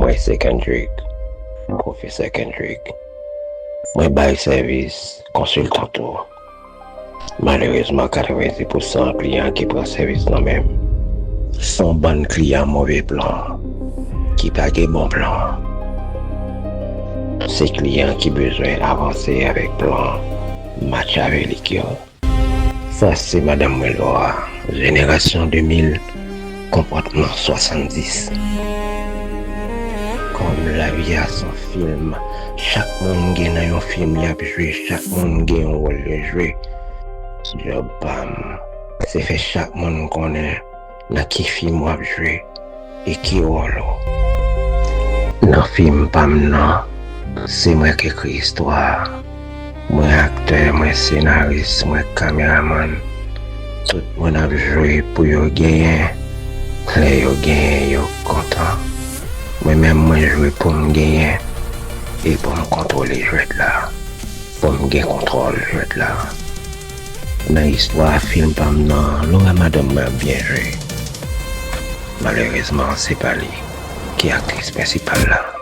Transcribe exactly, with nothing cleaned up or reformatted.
Mwen se Kendrick, Pwofesè Kendrick. Mwen bay sèvis konsiltan tou. Malerezman, katrevendiz pousan kliyan ki pran sèvis nan men m, se yon bann kliyan move plan, ki pa gen bon plan. Se kliyan ki bezwen avanse avèk plan match avè lik yo. Sa se madanm mwen Laura, jenerasyon de mil, konpòtman swasanndis. Kòm lavi a se yon fim, chak moun gen nan yon fim y ap jwe, chak moun gen yon wòl yo jwe. Djòb pa m, se fè chak moun konnen nan ki fim w ap jwe e ki wòl ou. Nan fim pa m nan, se mwen k ekri istwa a. Mwen aktè, mwen senaris, mwen kameramann. Tout moun ap jwe pou yo genyen. Lè yo genyen, yo kontan. Mwen menm, mwen jwe pou m genyen e pou m kontwole jwèt la. Pou m gen kontwòl jwèt la. Nan istwa fim pa m nan, Laura madanm mwen ap byen jwe. Malerezman, se pa li ki aktris prensipal la.